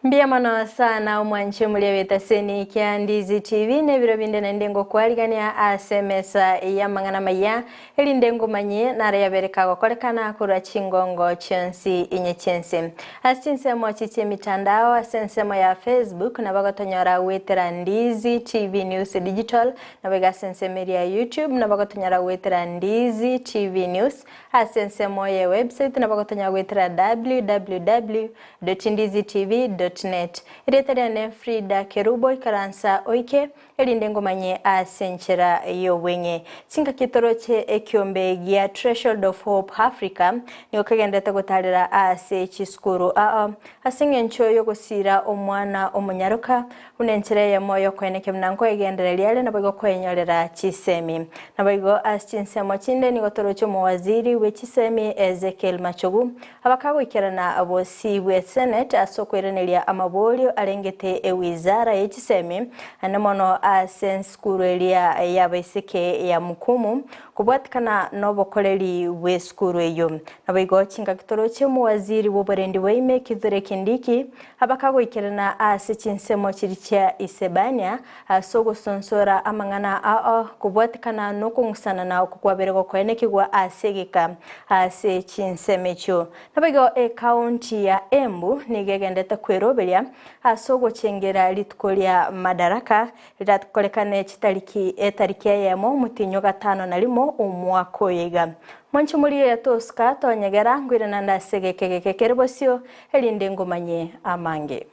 Mbuya mono sana omwanche omoria bw'etaseni kia Ndizi TV na ebiro binde naende ngokwarigania ase emesa y'amang'ana amaya erinde ngomanyie naro yabere kagokorekana korwa chingongo chionsi inye chi'ense. Ase chinsemo echi chi'emitandao ase ensemo ya Facebook nabo gotonyora goetera Ndizi TV News Digital nabo iga ase ensemo eria ya YouTube nabo gotonyora goetera Ndizi TV News ase ensemo ye website nabo gotonyora goetera www. Dotindizitv.net. Erieta riane Frida Kerubo ikaransa oike erinde ngomanye ase enchera y'obweng'e. Chingaki toroche ekiombe gia Threshold of Hope Africa nigo kegenderete gotarera ase chisukuru ao ase eng'encho y'ogosiira omwana omonyaroka buna enchera eyemo y'okoenekia buna nkoegendereria are naboigo koenyorera chisemi. Naboigo ase chinsemo chinde nigo toroche omowaziri bwe chisemi Ezekiel Machogu Abakagoikerana bosio bwe Senate ase okoiraneria amaborio arengete ewizara ye chisemi, naende mono ase ensukuru eria y'abaiseke ya Mukumu, kobwatikana nobokoreri bw'esukuru eyio. Naboigo chingaki toroche omowaziri bw'oborendi bwaime Kithure Kindiki abakagoikerana ase chinsemo chiria chia Isebania ase ogosonsora amang'ana ao kobwatikana nokong'usanana oko kwabere gokoenekigwa ase egeka ase chinsemo echio. Naboigo ekaunti ya Embu nigo egendete kweroberia ase ogochengera rituko ria Madaraka rirakorekane chitariki etariki eyemo omotienyi o gatano na rimo omwaka oyo iga. Mwanche morie tosuka tonyegera nkoirana nde ase egeka egeke kere bosio erinde ngomanye amange.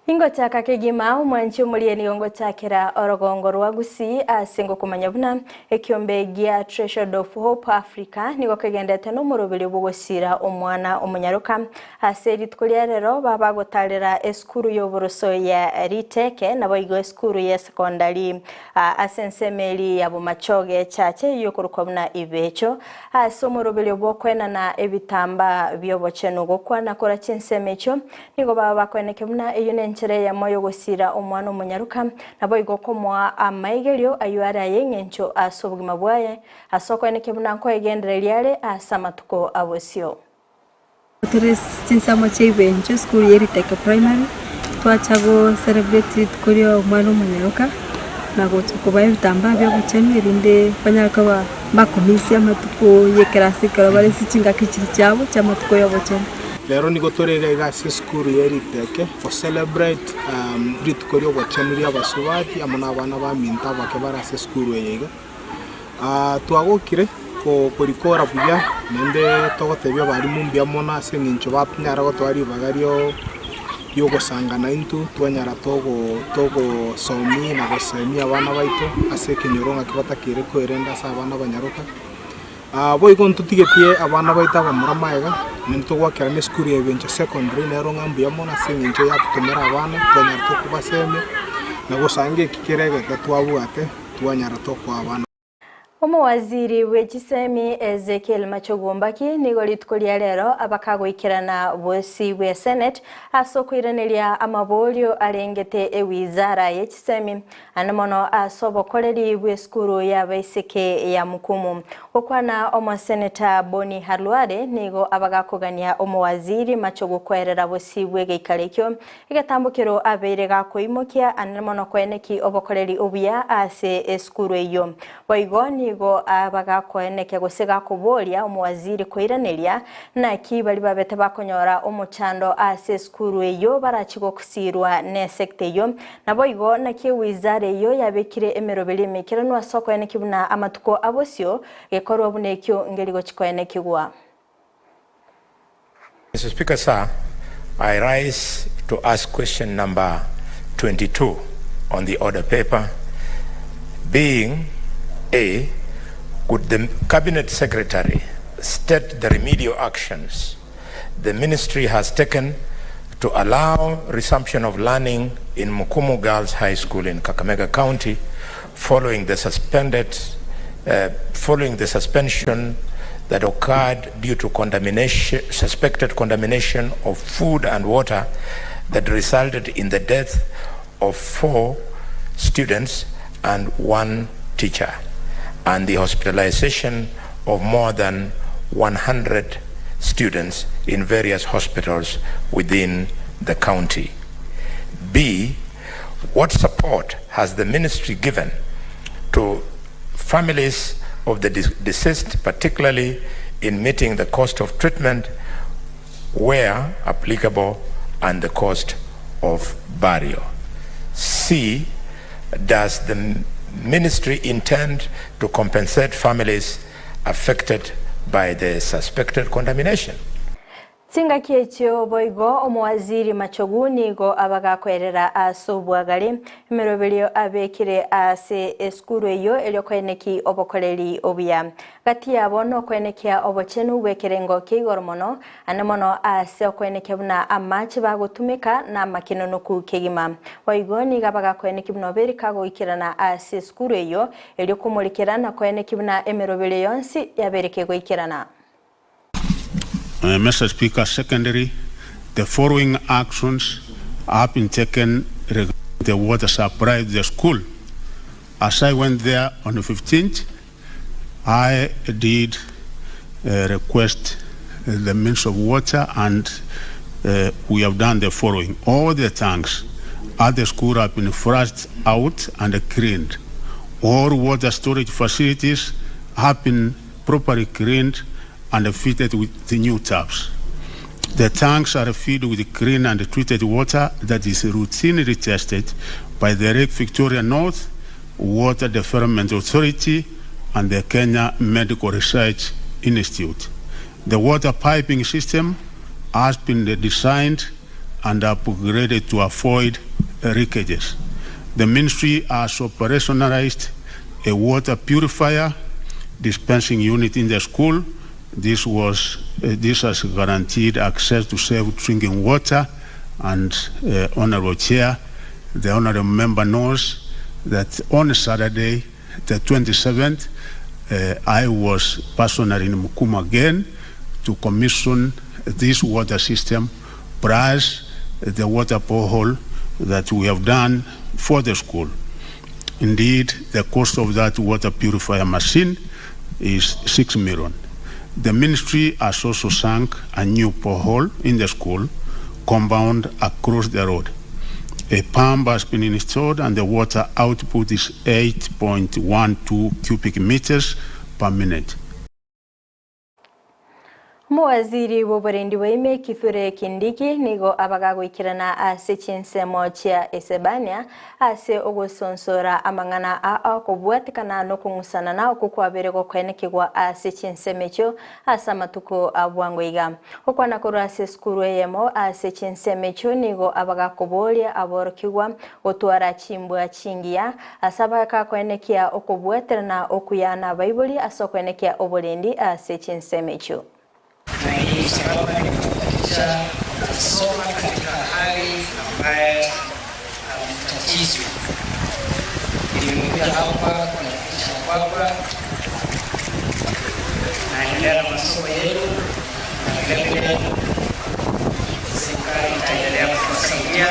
Ingochaka kegima omwanchi omoria nigo ngochakera orogongo rwa Gusii ase ngokomanya buna ekiombe gia Threshold of Hope Africa nigo kegendete nomoroberio bw'ogosira omwana omonyaroka Ase rituko ria rero babagotarera esukuru y'oboroso ya Riteke, naboigo esukuru y'esekondari ase ensemo eria ya Bomachoge echache eyio ekorokwa buna Ibecho. Ase omoroberio bw'okoenana ebitambaa bi'obochenu gokwana korwa chinsemo echio, nigo baba bakoenekia buna eyio nenchera eyemo y'ogosiira omwana omonyaroka, naboigo komoa amaigerio ayio are ay'engencho ase obogima bwaye, ase okoenekia buna nkoegendereria are ase amatuko abosio. Tore chinsemo chia Ibencho esukuru ya Eriteke Primary, twacha go celebrate rituko ria omwana omonyaroka, na gocha kobaa ebitambaa bia obochenu erinde banyare koba mbakomisia amatuko ya ekerasi ekero bare ase chingaki chiria chiabo chia amatuko ya obochenu. Rero nigo tore iga iga ase esukuru ya Eriteke go celebrate rituko ria obochenu ria abasubati amo na abana baminto abake bare ase esukuru eye iga. Twagokire korikora buya naende togotebia abalimu mbuya mono ase eng'encho banyara gotoa ribaga riogosangana intwe twanyara togosomia na gosemia abana baito ase ekenyoro ng'aki batakeire koerenda ase abana abanyaroka. Boigo ntotigetie abana baito abamura magega naende togoakerana esukuru ya Ebencho Secondary nero ng'a mbuya mono ase eng'encho yatotomera abana twanyara tokobasemia na gosanga eki kere egeke twabwate. Twanyara tokoa abana. Omowaziri bwe chisemi Ezekiel Machogu Mbaki nigo rituko ria rero abakagoikerana bosio bwe Senate ase okoiraneria amaborio arengete ewizara ye chisemi ande mono ase obokoreri bw'esukuru y'abaiseke ya Mukumu. Gokwana omoseneta Boni Khalwale nigo abagakogania omowaziri Machogu koerera bosio bw'egeikaro ekio Egetambokero abeire gakoimokia ande mono koeneki obokoreri obuya ase esukuru eyio. Boigo nigo abagakoenekia gose gakoboria omowaziri koiraneria naki baria babete bakonyora omochando ase esukuru eyio barachi gosirwa nesekta eyio. Naboigo naki ewizara eyio yabekire emeroberi emeikeranu ase okoenekia buna amatuko abosio gekorwa buna ekio ngeri gochi koenekigwa. Mr. Speaker, sir, I rise to ask question number 22 on the order paper, being A, could the Cabinet Secretary state the remedial actions the ministry has taken to allow resumption of learning in Mukumu Girls High School in Kakamega County following the suspended uh, following the suspension that occurred due to contamination, suspected contamination of food and water that resulted in the death of four students and one teacher, and the hospitalization of more than 100 students in various hospitals within the county? B, what support has the ministry given to families of the deceased, particularly in meeting the cost of treatment where applicable and the cost of burial? C, does the ministry intend to compensate families affected by the suspected contamination? Chingaki echio boigo omowaziri Machogu nigo abagakoerera ase obwagare emeroberio abekire ase esukuru eyio erio koeneki obokoreri obuya. Gati yabo nokwenekia obochenu bw'ekerengo kia igoro mono, ande mono ase okwenekia buna amache bagotumeka namakenonoku kegima. Boigo nigo abagakoeneki buna oberi kagoikerana ase esukuru eyio, erio komorekera na koeneki buna emeroberio yonsi yabeire kegoikerana. Mr. Speaker, secondly, the following actions have been taken regarding the water supply to the school. As I went there on the 15th, I did request the means of water and we have done the following. All the tanks at the school have been flushed out and cleaned. All water storage facilities have been properly cleaned and fitted with the new taps. The tanks are filled with clean and treated water that is routinely tested by the Lake Victoria North Water Development Authority and the Kenya Medical Research Institute. The water piping system has been designed and upgraded to avoid leakages. The ministry has operationalized a water purifier dispensing unit in the school. This has guaranteed access to safe drinking water. And Honorable Chair, the Honorable Member knows that on Saturday, the 27th, I was personally in Mukumu again to commission this water system, plus the water borehole that we have done for the school. Indeed, the cost of that water purifier machine is 6 million. The ministry has also sunk a new borehole in the school compound across the road. A pump has been installed and the water output is 8.12 cubic meters per minute. Omowaziri bw'oborendi bwa ime Kithure Kindiki nigo abagagoikerana ase chinsemo chia Isebania ase ogosonsora amang'ana a okobwatekana nokong'usana na okwo kwabere gokoenekigwa ase chinsemo echio ase amatuko a bwango iga. Gokwana korwa ase esukuru eyemo ase chinsemo echio nigo abagakoboria aborokigwa gotwara chimbwa chingiya ase abagakoenekia okobwaterana okuya nabaibori ase okoenekia oborendi ase chinsemo echio. Na hii salama ni kuhakikisha mtasoma katika hali ambaye hamtatizwi. Nimekuja hapa kuhakikisha kwamba naendelea na masomo yenu na vilevile serikali itaendelea kuwasaidia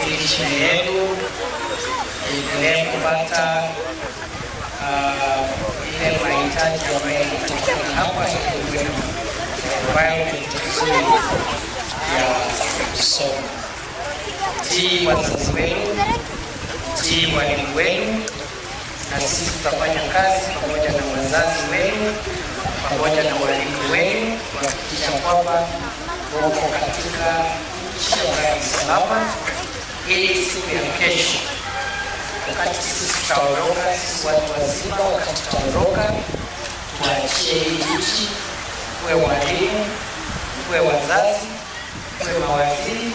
ili shule yenu iendelee kupata ile mahitaji ambayo yanapatikana hapa ili kuwe na environment nzuri ya kusoma. Tii wazazi wenu, tii walimu wenu, na sisi tutafanya kazi pamoja na wazazi wenu pamoja na walimu wenu kuhakikisha kwamba wako katika nchi ambayo ni salama, ili siku ya kesho wakati sisi tutaondoka, sisi watu wazima, wakati tutaondoka, tuachie hii nchi, kuwe walimu, kuwe wazazi, kuwe mawaziri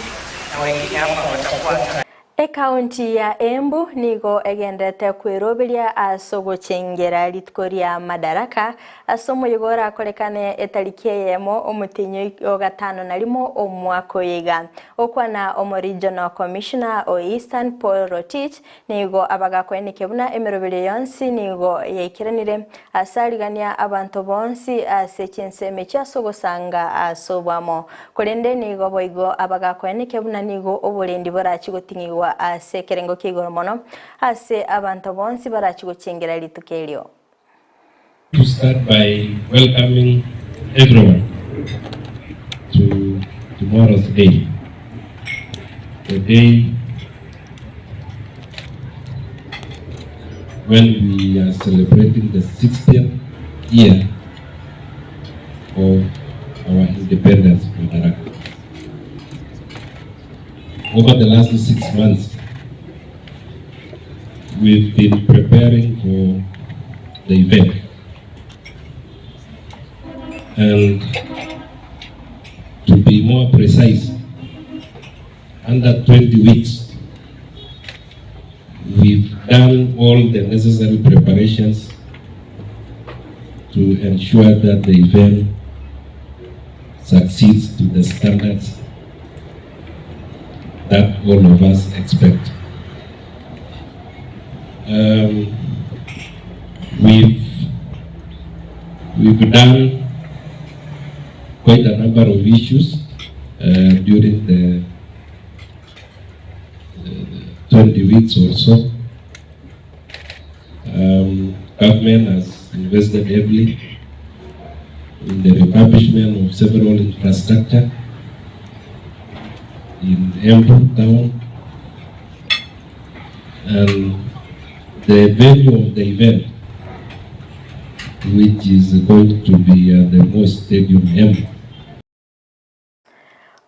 na wengine hapa watakuwa Ekaunti ya Embu nigo egenderete kweroberia ase ogochengera rituko ria Madaraka ase omoyega orakorekane etariki eyemo omotenyi o gatano na rimo omwaka oyo iga. Okwana omo Regional Commissioner o Eastern Paul Rotich nigo abagakoeneke buna emeroberio yonsi nigo yaikeranire ase arigania abanto bonsi ase chinsemo echio ase ogosanga ase obwamo. Korende nigo boigo abagakoeneke buna nigo oborendi borachi goting'igwa kobekwa ase ekerengo kia igoro mono ase abanto bonsi barachi gochengera rituko erio. To start by welcoming everyone to tomorrow's day, the day when we are celebrating the 60th year of our independence Madaraka. Over the last 6 months, we've been preparing for the event. And to be more precise, under 20 weeks, we've done all the necessary preparations to ensure that the event succeeds to the standards that all of us expect. We've done quite a number of issues during the 20 weeks or so. Government has invested heavily in the refurbishment of several infrastructure in Embu town, and the venue of the event, which is going to be at the Moi Stadium, Embu.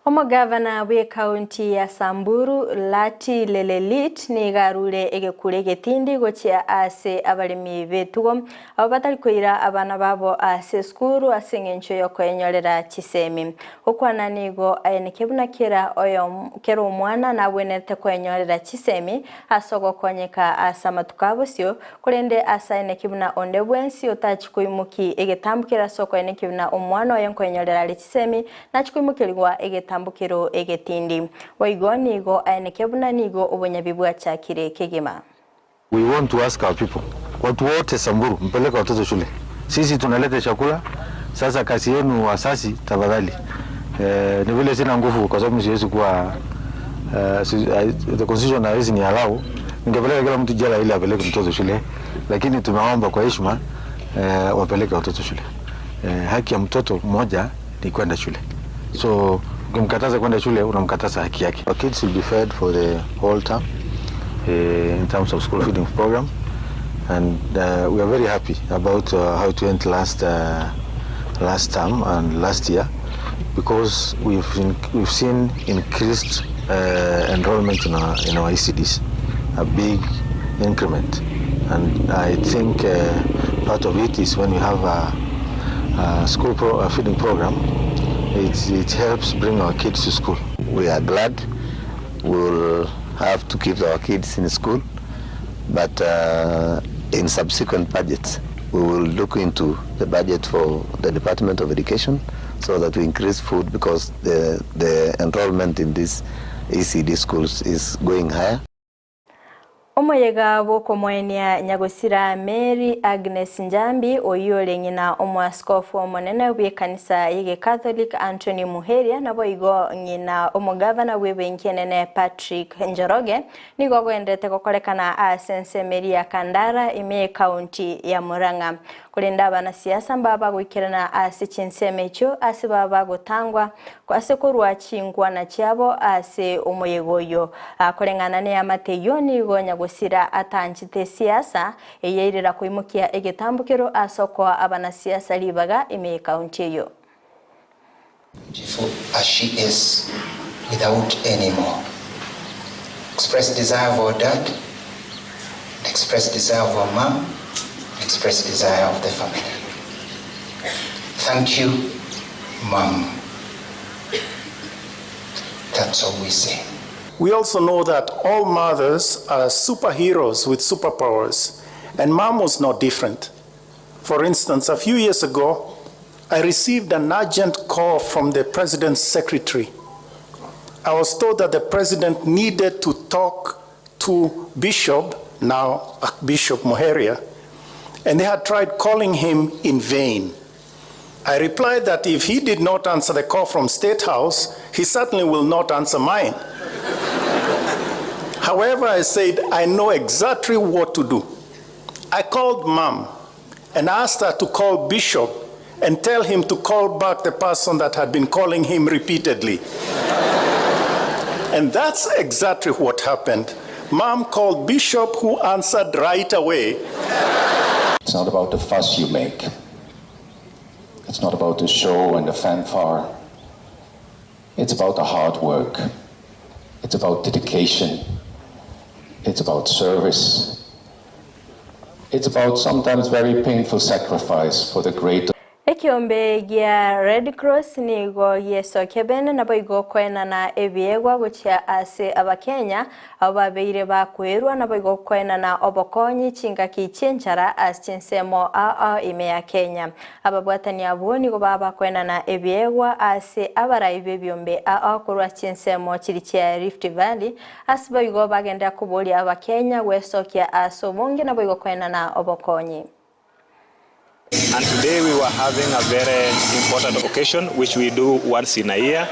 Omogavana bw'ekaunti ya Samburu Lati Lelelit nigo arure egekura egetindi gochia ase abaremi betugo abo batari koira abana babo ase esukuru ase eng'encho yokoenyorera chisemi. Gokwana nigo aeneke buna kera oyo kera omwana nabwenerete koenyorera chisemi ase ogokonyeka ase amatuko abosio korende ase aeneke buna onde bwensi otachi koimoki egetambukero ase okoeneki buna omwana oyo nkoenyorera are chisemi nachikoimokerigwa egetambukero egetindi. Boigo nigo aeneke buna nigo obonyabi bwachakire kegima. We want to ask our people, watu wote Samburu, mpeleke watoto shule. Sisi tunaleta chakula. Sasa kazi yenu wazazi, tafadhali. Eh, ni vile sina nguvu kwa sababu siwezi kuwa the constitution haiwezi ni allow. Ningepeleka kila mtu jela ili apeleke mtoto shule, lakini tumeomba kwa heshima wapeleke watoto shule. Haki ya mtoto mmoja ni kwenda shule, so ukimkataza kwenda shule unamkataza haki yake. Our kids will be fed for the whole term in terms of school feeding program, and we are very happy about how it went last term and last year, because we've seen increased enrollment in our ECDs, a big increment, and I think part of it is when you have a school a feeding program, it helps bring our kids to school. We are glad we will have to keep our kids in school, but in subsequent budgets, we will look into the budget for the Department of Education so that we increase food, because the enrollment in these ECD schools is going higher. Omoyega bw'okomoenia nyagosira Mary Agnes Njambi oyo ore ng'ina omwaskofu omonene bw'ekanisa y'Ecatholic Anthony Muheria naboigo ng'ina omogavana bw'ebenki enene Patrick Njoroge nigo gwenderete gokorekana ase ensemeri ya Kandara ime ekaunti ya Murang'a. Korenda abanasiasa mbaba goikerana ase chinsemo echio ase baba gotangwa ase korwa chinkwana chiabo ase omoyega oyo. Koreng'ana neamate eywo nigo nyagosira atanchete siasa eyairera koimokia egetambukero ase okoa abanasiasa ribaga ime ekaunti eyo. Beautiful as she is, without any more. Express desire of our dad, express desire of our mom, express desire of the family. Thank you, Mom. That's all we say. We also know that all mothers are superheroes with superpowers, and Mom was no different. For instance, a few years ago, I received an urgent call from the president's secretary. I was told that the president needed to talk to Bishop, now Archbishop Muheria, and they had tried calling him in vain. I replied that if he did not answer the call from State House, he certainly will not answer mine. However, I said, I know exactly what to do. I called mom and asked her to call Bishop and tell him to call back the person that had been calling him repeatedly. And that's exactly what happened. Mom called Bishop, who answered right away. It's not about the fuss you make. It's not about the show and the fanfare. It's about the hard work. It's about dedication. It's about service. It's about sometimes very painful sacrifice for the greater. Ekiombe gia Red Cross nigo giesokia bene naboigo koenana ebiegwa gochia ase Abakenya abwo babeire bakwerwa naboigo koenana obokonyi chingaki chi'enchara ase chinsemo ao ao ime ya Kenya. Ababwatani abwo nigo baba koenana ebiegwa ase abarai b'ebiombe ao ao korwa chinsemo chiria chia Rift Valley ase boigo bagenderera koboria Abakenya gwesokia ase obonge naboigo koenana obokonyi. And today we were having a very important occasion which we do once in a year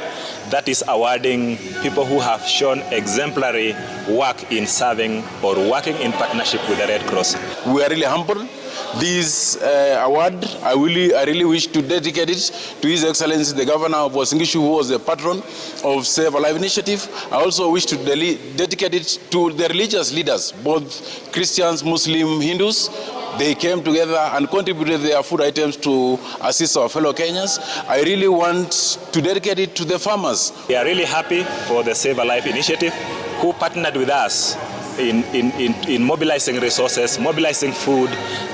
that is awarding people who have shown exemplary work in serving or working in partnership with the Red Cross. We are really humble. This uh, award, I really, I really wish to dedicate it to His Excellency the Governor of Uasin Gishu, who was the patron of Save Alive Initiative. I also wish to dedicate it to the religious leaders, both Christians, Muslim, Hindus. They came together and contributed their food items to assist our fellow Kenyans. I really want to dedicate it to the farmers. We are really happy for the Save a Life initiative who partnered with us in, in, in, in mobilizing resources, mobilizing food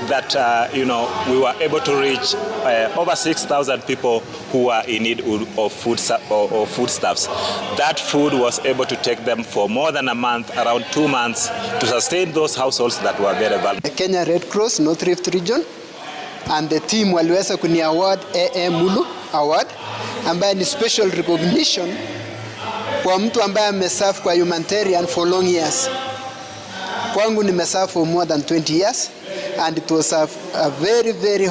that uh, you know we were able to reach uh, over 6,000 people who are in need of food or, or foodstuffs. That food was able to take them for more than a month, around two months, to sustain those households that were very vulnerable. The Kenya Red Cross North Rift Region and the team waliweza kuni award AA Mulu Award ambaye ni special recognition kwa mtu ambaye ameserve kwa humanitarian for long years. Kwangu nimeserve for more than 20 years and it was a, a very very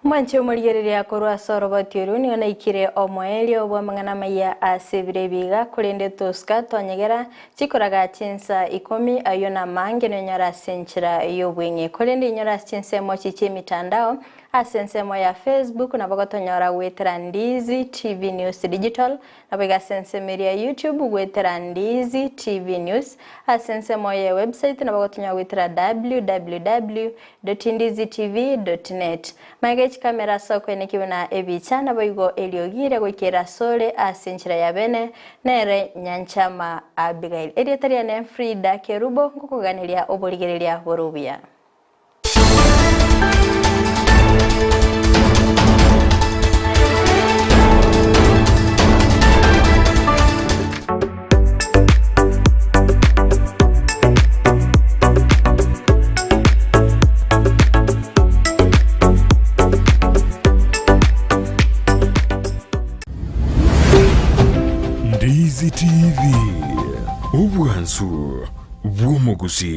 Mwanche omorigereria korwa ase oroboti oru nigo naikire omoerio bw'amang'ana amaya ase ebiro ebi iga korende tosika twanyegera chikoraga chinsa ikomi ayio na amange nonyora ase enchera y'obweng'e korende inyora ase chinsemo chi chia emitandao ase ensemo ya Facebook nabo gotonyora gwetera Ndizi TV News Digital nabo iga ase ensemo eria ya YouTube gwetera Ndizi TV News ase ensemo ya website nabo gotonyora gwetera www.ndizitv.net maega chikamera ase okoenekia buna ebicha nabo igo eriogire goikera asore ase enchera ya bene nere Nyanchama Abigail erieta riane Frida Kerubo nkokoganeria oborigereria bore obuya.